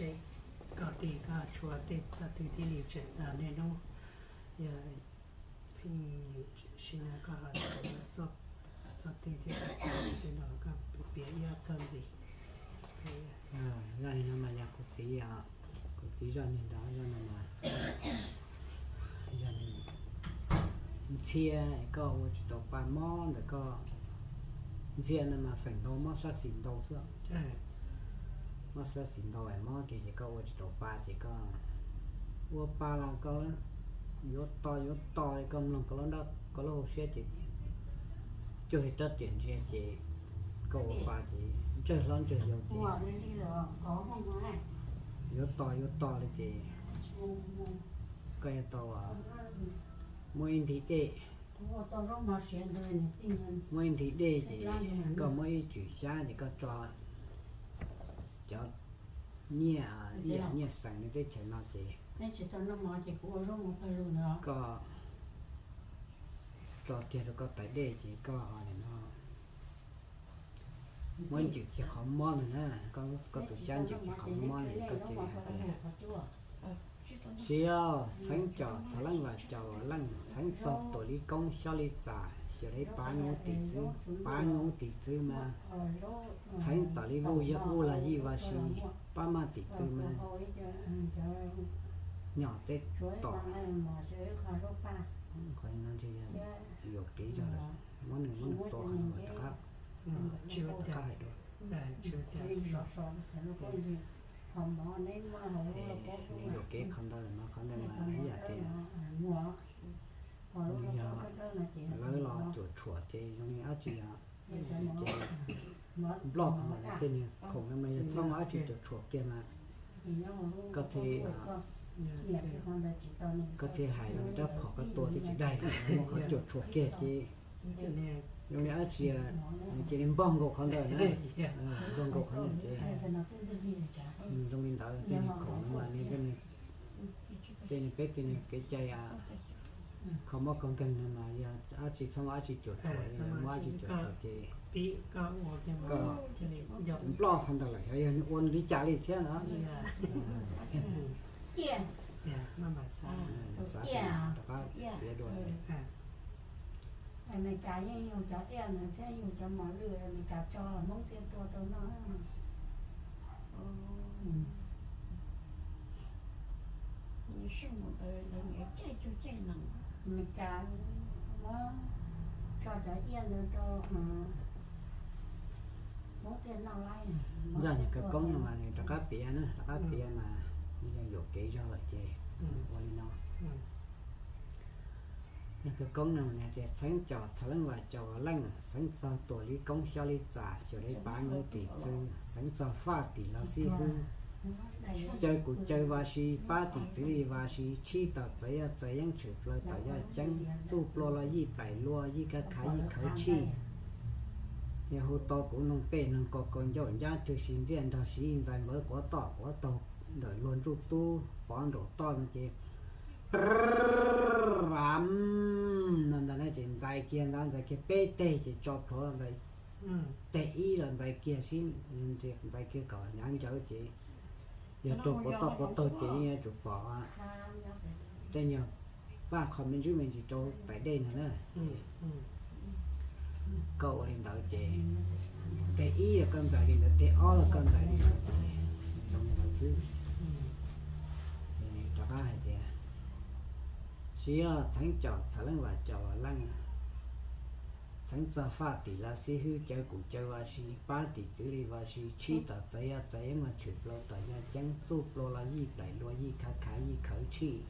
Koj tej koj tshuav tej txoj twg thiaj li tseem tau niaj hnub, yog pheej yus sim no koj ho tshuav txoj twg thiab tej no koj piav ib ob txog ntxiv. Zaj no mas yog kuv txiv, kuv txiv zaj niag nrad zaj no mas yog ntxhiab, koj ua tsis tau pa mob ntawm koj ntxhiab no mas feem ntau mob sab xis ntau xwb. Mob sab xis ntau es mob kiag ces koj ua tsis tau pa ces koj ua pa los koj yuav to yuav to, koj mloog koj lub nrab koj lub hauv siab ces cuag li rab riam ntsia ces koj ua pa ces ntsawg hlob ntsawg yau ces yuav to yuav to li ces koj yuav tau muaj ib nthib dej, muaj ib nthib dej ces koj muab ib tswm xyab ces koj tso cov nyiaj, ib yam nyiaj xeem li teb chaws no ces koj tso kiag rau koj tais dej ces koj no muab ncwm kiag qhov mob no na, koj tus xyab ncwm kiag qhov mob no koj ces hais tias, Siv, txheeb cov txhua leej vas caum leej, txheeb txog tuam li koob xyob li txas, xyov li pav nub tim txwv, pav nub tim txwv mas txheeb tom li vuj yog ub los yij vas si, pab maj tim txwv mas nyom tej tom. Qhov no ntshe yog yuam kev zog lawm, muab nws muab nws tua qhov no rov qab, rov qab hais dua. Nws yuam kev qhov ntawd lawm no, qhov ntawd mas ib yam tias nws yog lawv los cuam tshuam ces zoo li dab tsi os, ces nploj qhov ntawd, tej niag khoom no mas yog txhob muaj dab tsi cuam tshuam kiag mas koj thiaj, koj thiaj hais zoo li rab phom koj tua twb tsis daig, muaj qhov cuam tshuam kiag ces zoo li dab tsi nws cia li npog nkaus qhov ntawd na, npog nkaus qhov ntawd ces zoo li ntawd tej niag khoom no mas nws tej niag peb tej niag kev cai kho mob kho nkeeg no mas yog dab tsi txhob muaj dab tsi cuam tshuam, muaj dab tsi cuam tshuam ces koj nploj qhov ntawd lawm xyov yog nws ua nws li cas li thiab no. Xav rov qab piav dua. Meskas yeej yug cov diaj ntawd thiab yug cov mos lwj Meskas tso Hmoob thiaj tua tau noj. Meskas muab tso cov diaj ntawd rau Hmoob thiaj noj laib. Zaj niag khawv koob no mas nws rov qab piav na, rov qab piav mas nws yog yuam kev zog lawm ces ua li no. Niag khawv koob no mas nws tias, Txheeb cov txhua leej vas caum leej, txheeb txog tuam li koob xyob li txas, xyov li pav nub tim txwv, txheeb txog faj tim los xib hwb, caw kuv caw vas si, pab tim txwv li vas si, tshib tom txawv yaj txawv yeeb, tshwm plaws tom yaj ceeb, txuj plua los yij plaim luag, yij khav khav yij khawv tshij. Yog hu tau kuv noog pej noog kaus kaus ncauj ncab rwg si ntxiaj nrog siv ntxais npawv quav toj quav taug ntawm luag ntsuj tub pov nraum toj no ces, vam no ntag na ces ntxais kiag ntag, ntxais kiag peb teg ces tso plhuav ntawd, teg ib los ntxais kiag sib, ntxais kiag kom hnyav ncaws ces yog raug quav toj quav taug ces yeej yuav tsum pom tej nyuag paj qho me ntsis me ntsis rau pais dej no na. Koj ua li ntawd ces teg ib los koj ntxais li ntawd, teg ob los koj ntxais li ntawd ces zoo li ntawd xwb. Rov qab hais tias, Siv, txheeb cov txhua leej vas caum leej, txheeb txog faj tim los xib hwb, caw kuv caw vas si, pab tim txwv li vas si, tshib tom txawv yaj txawv yeeb, mas tshwm plaws tom yaj ceeb, txuj plua los yij plaim luag, yij khav khav yij khawv tshij.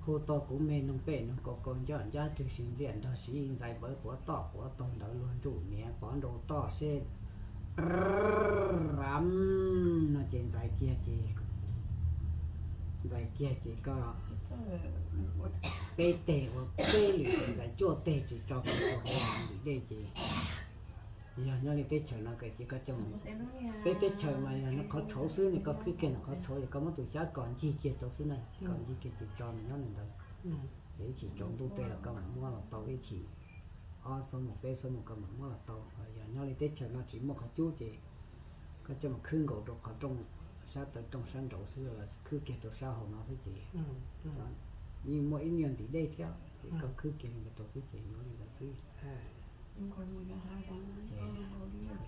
Hu tau kuv me noog pej noog kaus kaus ncauj ncab rwg si ntxiaj nrog siv ntxais npawv quav toj quav taug ntawm luag ntsuj niav pov nraum toj seb, vam no ces ntxais kiag ces, ntxais kiag ces koj peb teg ua peb lwm ces ntxais cuaj teg ces tso kiag rau hauv ntim dej ces yog nyob li teb chaws no ces koj coj mus, peb teb chaws mas yog nws qhov tshauv xwb ne, koj khwb kiag nws qhov tshauv es koj muab tus xyab kos ncig kiag rau xwb na, kos ncig kiag ces tso nws nyob li ntawd. Ces ib chim tsaus ntuj tej los koj mam muab los tau, ib chim ob xuab moos peb xuab moos koj mam muab los tau. Yog nyob li teb chaws no tsis muaj qhov cub ces koj coj mus khwb nkaus rau qhov rooj sab taw rooj sab nraud xwb, khwb kiag rau sab hauv no xwb ces yeej muaj ib nyuag ntiv dej thiab ces koj khwb kiag li ntawd rau xwb ces yuav li ntawd xwb. Ces khawv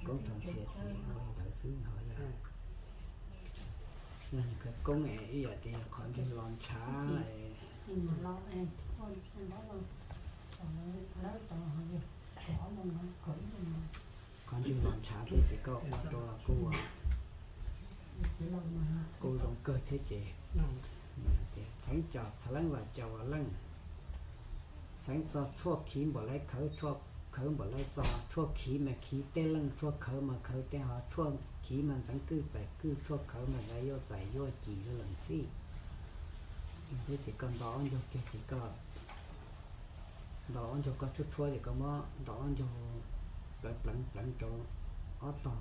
koob rau ntxhias ces ua li ntawd xwb no yog, yog khawv koob es ib yam tias yog qhov ntswg los ntshav, qhov ntswg los ntshav thiab ces koj ua rau los kuj, kuj zoo kawg thiab ces, tias txheeb cos txhab leeb vam cos vam leej, txheeb txog tshuaj khiv npaum lawv khawv, tshuaj khawv npaum lawv txog, tshuaj khiv mas khiv tej leej, tshuaj khawv mas khawv tej ho, tshuaj khiv mas ntxeev kwj txais kwj, tshuaj khawv mas ntxeev yuav txais yuav ci lawm txhij. Thiab ces koj nto ob ncaug kiag ces koj nto ob ncaug koj tshuab tshuab ces koj muab nto ob ncaug pleev pleev pleev rau ob tog,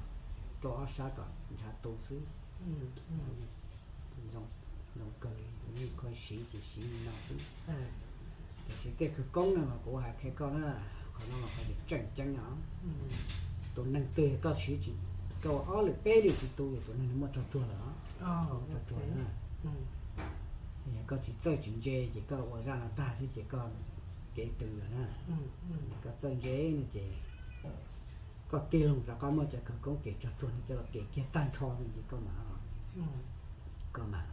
rau ob sab kom ntshav tu xwb. Zoo kawg li, koj siv ces siv li no xwb. Tiam sis tej khawv koob no mas kuv hais qhia koj na, qhov no mas qhov tseem ceeb os. Tus neeg twg koj siv tsis tau ob lwm peb lwm tsis tu ces tus neeg no muaj tsog tsuag lawm, muaj tsog tsuag lawm. Yog koj tsis txawj tsis ntse ces koj ua zaj no tag xwb ces koj kev tws lawm na. Koj txawj ntse no ces koj tig loo rov qab muaj cov khawv koob kev tsog tsuag no coj los kev kiag tag nrho no ces koj mam, koj mam,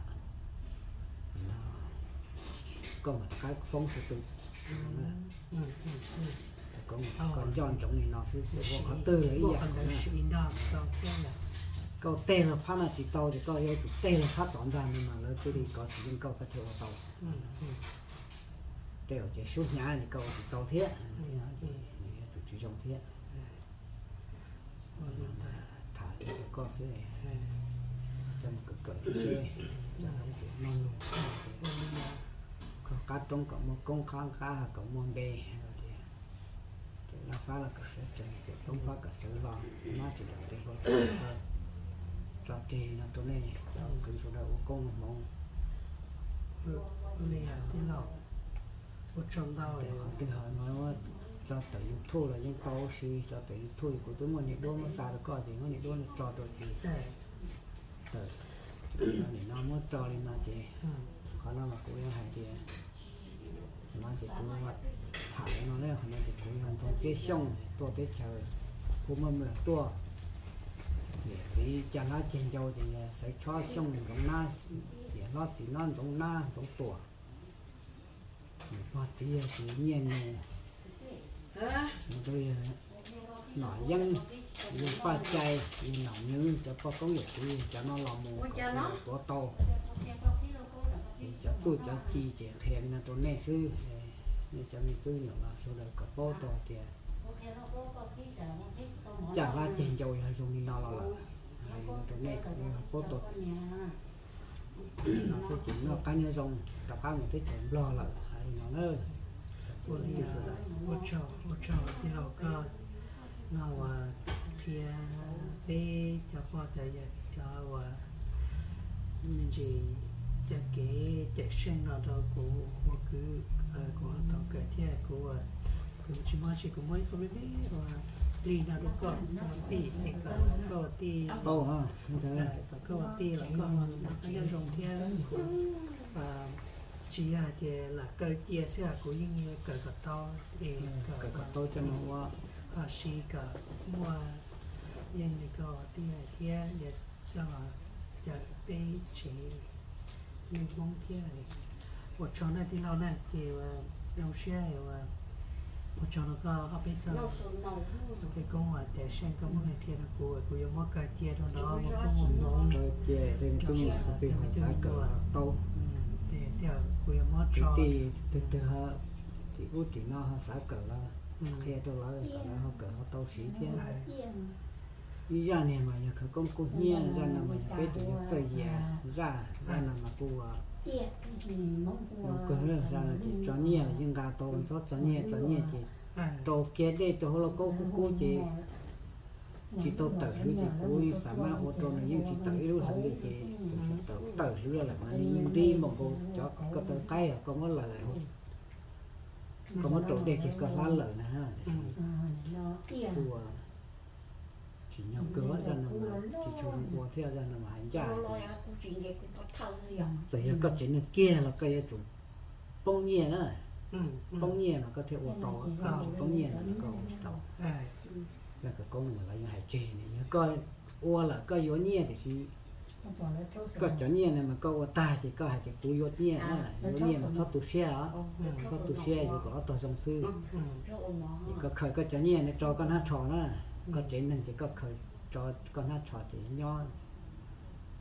koj mam rov qab foob xwb tu. Koj nco ntsoov li no xwb, ua qhov twg los ib yam. Koj teg los phab no tsis tau ces koj yuav tsum teg los phab tod ntag no mas lawv thiaj li kov tsis yeej koj, koj thiaj ua tau. Tej zaum ces sub hnyav ces koj ua tsis tau thiab, yuav tsum tsis zoo thiab. Tham li rau koj xwb, coj mus kawm kawm thiab seb, coj mus noj nug, kho qab roob kom muaj koob, qab qab kom muaj npe, tias ces laj fab los kom sawv tsees, ces toob fab kom sawv los, nab tsis dam tes hlau tso tseg no rau nej cov kwv sawv daws ua koob ua hmoov. Qhov twg ho no tso tawm YouTube los yeej tau huv si, tso tawm YouTube kuv twb muaj niam duab muab xa rau koj ces muab niam duab no tso rau ces tawm, nim no muab tso li no ces qhov no mas kuv yuav hais tias, no ces kuv tham li no na, qhov no ces kuv yog Ntxoov Txiab Xyooj tuaj teb chaws Phu Maj Mwas tuaj, niam txiv Cag Hlab Ceg Ncau ces yog Xaiv Tshob Xyooj Ntxoov Nab, niam hlob txiv hlob Ntxoov Nab Ntxoov Tuam, niam pog txiv yog Xiv Nyiaj Nus, Nom Yeeb, yog Paj Cai, yog Nom Nwv, cov poj koob yawm txiv cov no los mus kom tuav tau. Ces cov txuj cov ci ces qhia li no rau nej xwb, nej cov me tub me nyuam los sawv daws kom paub tau tias Cag Hlab Ceg Ncau yog zoo li no los lawm, hais li no rau nej kom nej paub tau. No xwb ces noj qab nyob zoo, rov qab mus teb chaws Nplog lawm, hais li no na. Ua li, ua tsaug, ua tsaug tij laug koj no uas qhia peb cov pog cov yawg cov uas me ntsis cov kev cawm seej no rau kuv ua kwv, kuv ho tau kawm thiab kuv, kuv tsis muaj tsis, kuv muaj ib qho me me uas li no rau koj ua tij es kom koj ua tij, kom koj ua tij los koj ho noj qab nyob zoo thiab. Tsis yog hais tias lam kaw cia xwb, kuv yeej kawm kom tau, es kawm kom tau coj mus ua, ho siv kom muaj, yeej li koj ua tij hais thiab, coj los cawm peb tsev neeg Hmoob thiab. Ua tsaug na tij laug na, ces zoo siab ua tsaug rau koj ob peb txoj khawv koob uas cawm seej koj muab qhia rau kuv, kuv yuav muab kaw cia rau nrad ua koob ua hmoov rau tus twg ho xav kawm ho tau, kuv yuav muab tso, tus twg ho tim ub tim no ho xav kawm los qhia rau lawv kom lawv ho kawm ho tau siv thiab. Ib zaj niag mas yog khawv koob kub hnyiab, zaj no mas yog peb tus yawg Txawj Yias zaj, zaj no mas kuj zoo kawg, zaj no ces tso nyiaj los yeej nqa tau, txhob tso nyiaj, tso nyiaj ces rau kiag dej rau hauv lauj kaub kub kub ces tsis tau tawm hwv ces kuv xav mas ua rau nws yeej tsis tawm ib lub hwv li ces tus tsis tau tawm hwv lawm mas nws yeej nqi npaum nkaus cov ko taw qaib os, koj muab laws, koj muab rau dej kiag koj hlab lawm na. Kuj ua Tsim nyog kawg zaj no mas tsis tshua zoo ua thiab, zaj no mas hais ncaj. Txawm yog koj tsev neeg kiag los koj yuav tsum poob nyiaj na. Poob nyiaj mas koj thiaj ua tau, koj tsis poob nyiaj no los koj ua tsis tau. Zaj khawv koob no mas lawv yeej hais tseg ne, yog koj ua lawm koj yuav nyiaj tiam sis koj cov nyiaj no mas koj ua tag ces koj hais tias kuv yuav nyiaj, yuav nyiaj mas txhob tu siab os, txhob tu siab, yuav kom ob tog zoo xwb. Es koj khaws koj cov nyiaj no rau koj hnab tsho na, koj tsev neeg ces koj khaws rau koj hnab tsho ces nyob,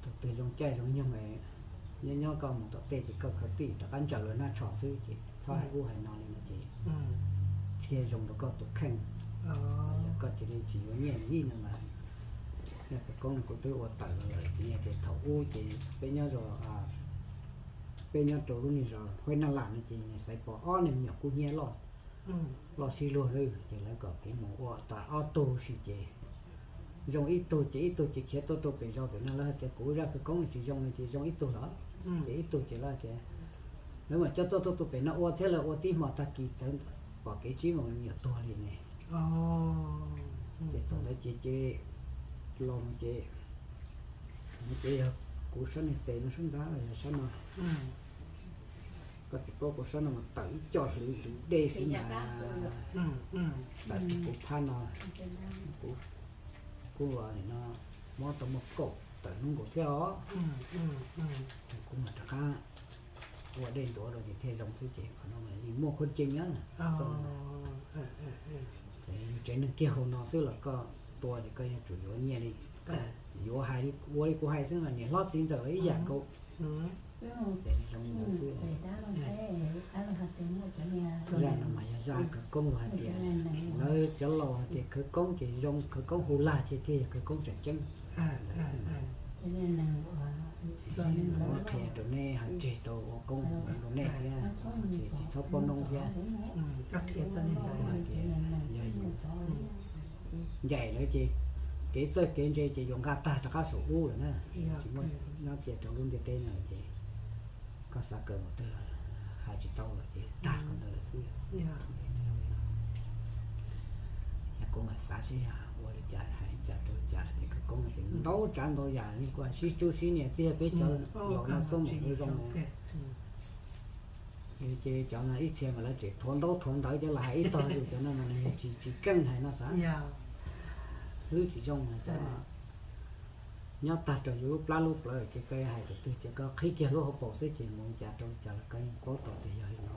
tus twg zoo caij zoo nyoog, nyob nyob koj mus tom tej ces koj khaws tij rov qab ntsaws lawv hnab tsho xwb ces txhob hais ub hais no li no ces thiaj zoo rau koj tus kheej. Yog koj cia li tsis yuav nyiaj li no mas, yog khawv koob kuv twb ua tawm lawm, tias thaum ub ces peb nyob zos, peb nyob rau lub niag zos Huaib Naj Lam no ces niag Xaiv Pov ob niag me nyuam kub hnyiab loj, loj sib luag lawm ces lawv kom kev mus ua tas ob tug si ces zoo ib tug ces ib tug ces khiav tuaj rau pem zos pem no, lawv hais tias kuv zaj khawv koob tsis zoo no ces zoo ib tug los, ces ib tug ces lawv tias lawv mam coj tuaj tuaj tus pem no ua thiab, lawv ua tib hmo tag kis txawm pom kev tsib moos me nyuam tuag li ne. Ces thaum ntawd ces, ces los mus ces, ces yog kuv sab niag tes no sab nrad los yog sab no, koj tsis paub kuv sab no mas tawm ib co hlwv hlwv dej xwb mas, tawm kuv phab no, kuv, kuv ua nim no mob tau muaj kaum tawm hnub nkaus thiab os. Kuv mam rov qab ua dej ntxuav rau ces thiaj zoo xwb ces qhov no mas yeej muaj khuab ceej na. Ces yus tsev neeg kiag hauv no xwb los koj tua ces koj yuav tsum yuav nyiaj li, yuav hais li ua li kuv hais xwb mas niam hlob txiv ntxawm los ib yam nkaus. Ces zoo li ntawd xwb. Zaj no mas yog zaj khawv koob los hais tias, lawv cov laus hais tias khawv koob ces zoo, khawv koob hu lag ces thiaj yog khawv koob tseem ceeb. Muab qhia rau nej hais tseg rau ua koob rau nej thiab, ces tsis txhob poob noob thiab. Hais tias yog yus ncaim lawv ces kev txawj kev ntse ces yuav nqa tag rov qab saum ub lawm na. Tsis muaj nyob cia rau lub ntiaj teb no ces koj xav kawm mus twg hais tsis tau lawm ces tag qhov ntawd lawm xwb. Yog kuv mam xav seb ua li cas hais li cas rau li cas ces khawv koob no ces ntau tsav ntau yam li kuv sib tsub sib nias thiab peb cov laus no xub mus ua zoo na. Ces cov no ib txhia mas lawv tseem thuav ntaub thuav ntawv cov los hais ib tog, yus cov no mas nws yog tsis, tsis keej hais no xav, hlwb tsis zoo na cov no. Nyob tag rau yus lub plab lub plawv ces koj hais tus twg ces koj qhib kiag lub hauv paus xwb ces mus li cas rau li cas los koj yeej paub tau tias yog li no.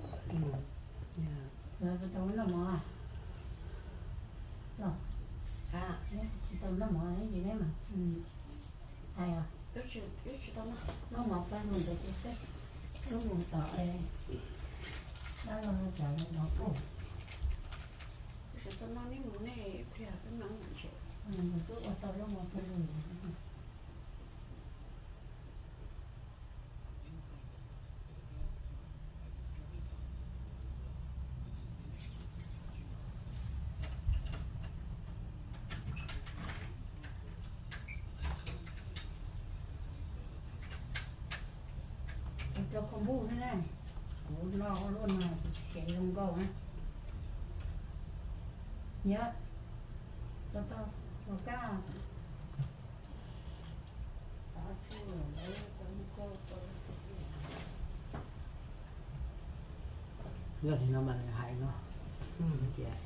Rau koj npuj thiab na, kuv noj luaj no ces tsis kev zoo nkauj na. Nyob, tau tau ua kab. Yog li no mas nws hais no tias,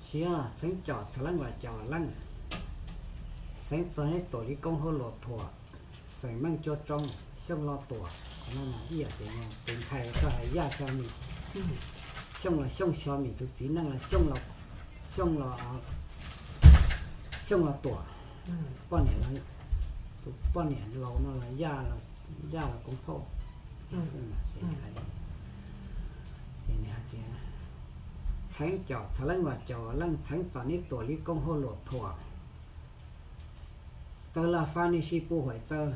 siab txheeb com txhua leej vam com leej, xeeb txog neb tuam li koob hauj lwm thuam, xeem meej cua tsoo, xyooj lo tuam. Qhov no mas ib yam tias tus ntxhais koj hais yaj xyo mim, xyooj los xyooj xyo mim, tus txiv neej los xyooj los, xyooj los, xyooj los tuam, poj niam los, tus poj niam laus no los yaj, yaj los koob phauj. Ces nws hais tias, txheeb com txhua leej vam com leej, xeeb tom neb tuam li koob hauj lwm thuam, txawj laj fab nej sib pub huam txawj,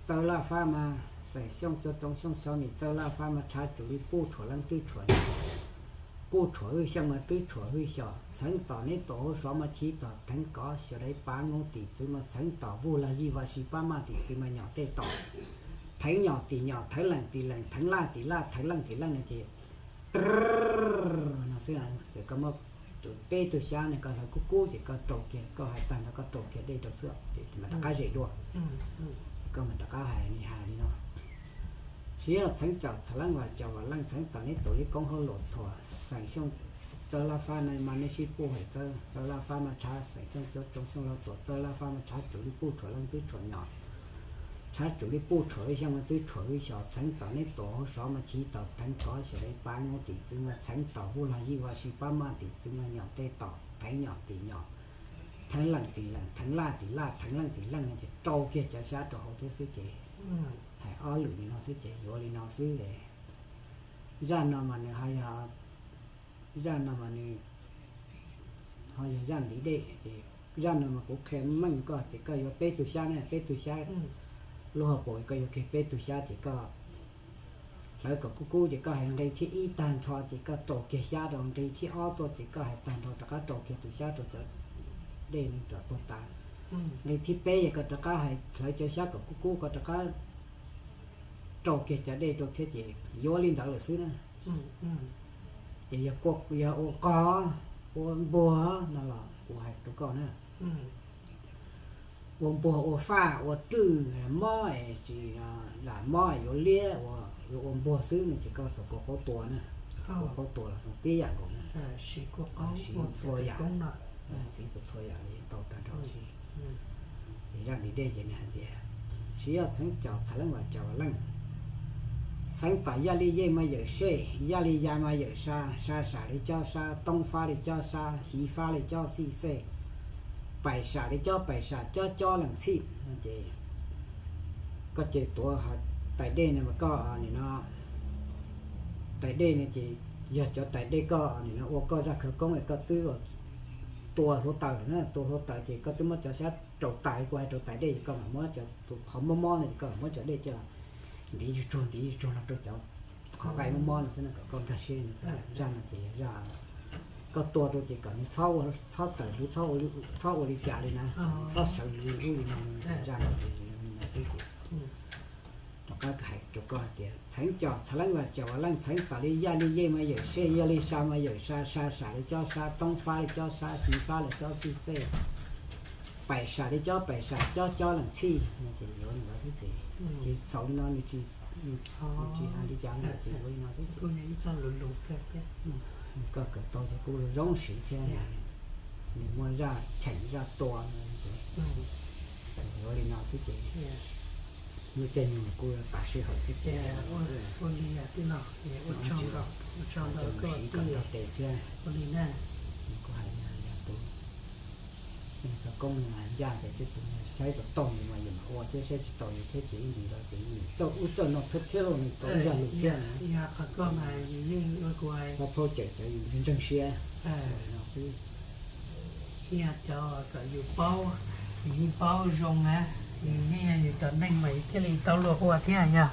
txawj laj fab mas xeem xyooj cua tsoo xyooj xyo mim, txawj laj fab mas tshav tswm li puj tshuam leej twb tshuam, puj tshuam hwj xyooj mas twb tshuam hwj xyom, xeeb tom neb tuam hauj sov mas chiv tom theev kov, xyov dai pab noob tim txwv mas xeeb tom vuj lag yij vaj si pab maj tim txwv mas nyom tej tom, theev nyom tim nyom, theev leem tim leem, theev laj tim laj, theev leej tim leej no ces no xwb, ces koj muab peb tug xyab ne koj hlawv kub kub ces koj rau kiag, koj hais tag nrho koj rau kiag dej rau xwb ces mam rov qab zem dua. Koj mam rov qab hais li hais li no. Siv zog txheev caum txham leej vam caum vam leej txheev tom neb tuam li koob hauj lwm thuam xeem Xyooj txawb lab fab na mas neb sib puj hais txawb, txawb lab fab mas tshav xeem Xyooj cov tsoo Xyooj laug tuam txawb lab fab mas tshav tswm li puj tshuam leej twb tshuam nyom, tshav tswm li puj tshuam li xyoo mas twb tshuam li xyom txheev tom neb tuam hauj sov mas chiv tom teev kov xyom li pab nyob tim txwv mas txheev tom vuj log yij vaj sib pab maj tim txwv mas nyom tej tom teev nyom tim nyom, theev leej tim leej, theev laj tim laj, theev leej tim leej no ces rau kiag cov xyab rau hauv thiab xwb ces hais ob lwm li no xwb ces yuav li no xwb. Zaj no mas nws ho yog, zaj no mas nws ho yog zaj ntiv dej ces zaj no mas kuv qhia meej koj tias koj yuav peb tug xyab ne, peb tug xyab lub hauv paus koj yuav kiag peb tug xyab ces koj hlawv kom kub kub ces koj hais nqe thib ib tag nrho ces koj rau kiag xyab rau, nqe thib ob tuaj ces koj hais tag nrho rov qab rau kiag tus xyab rau cov dej no rov tuag tas. Nqe thib peb ces koj rov qab hais hlawv cov xyab kom kub kub koj rov qab rau kiag cov dej rau thiab ces yuav li ntawd lawm xwb na. Ces yog, yog ua qog, ua npuag no los kuv hais rau koj na, ua npuag ua faj ua rwj mob es tsis lam mob yuav liab ua, yuav ua npuag xwb no ces koj txhob kua qaub tua na. Kua qaub tua los zoo tib yam nkaus na. Siv txhua yam, siv txhua yam li tau tag nrho siv. Ces zaj ntiv dej ces nws hais tias, siv zog txheev caum txham leej vam caum leej, txheev tom yaj li yej mas yawm sej, yaj li ya mas yawm sa, sa sam li cob sab, toob fab li cob sab, xyiv fab li cob xij xej, pais sam li cob pais sam cob cob leej txhij. Ces koj ces tuav tais dej no mas koj nim no, tais dej no ces yog cov tais dej koj nim no ua koj zaj khawv koob es koj twb tua hluav taws lawm na, tua hluav taws ces koj twb muab cov xyab rau tais, kuv hais rau tais dej ces koj mam muab cov qhov mob mob no ces koj mam muab cov dej coj los ntiv zuj tsuag ntiv zuj tsuag no rau cov qhov nqaij mob mob no xwb na kom koj nkag siab no xwb. Zaj no ces yog zaj koj tua rau ces kom nws txhob tawm hluv, txhob ua li cas li na, txhob sawv hluv li no. Zaj no ces li no xwb ces rov qab hais rau koj hais tias txheev caum txham leej vam caum vam leej, txheev tom li yaj li yej mas yawm sej, yaj li sa mas yawm sa, sa sam li cob sab, toob fab li cob sab, xyiv fab li cob xij xej, pais sam li cob pais sam cob cob leej txhij no ces yuav li ntawd xwb ces, ces xaus li no nws tsis, nws tsis hais li cas li ces yuav li no xwb ces koj kawm tau ces kuj zoo siv thiab, nws muaj zaj cheem zaj tua no ces yuav li no xwb ces lub caij nyoog kuj tas sij hawm thiab ces ua li tij laug, ua tsaug ntau, ua tsaug ntau koj siv kom ntau tes thiab. Ua li na, kuv hais yog tus txog koob no mas ncaj tias twb tus saib tau tau nws mas yus mam ua thiab, saib tsis tau nws thiab ces ib ntsis los ces nws txawj ub txawj no thiab thiab lauj, nws tau ib zaj lus thiab na. Yog qhov koj mas yus yeej ua kuv hais, pab phaub cawm cov yus ntseeg siab no xwb. Yog cov kom yus paub, yus yeej paub zoo na, yus yeej yog yus cov neeg mas yus thiaj li tau luag ua thiab yog.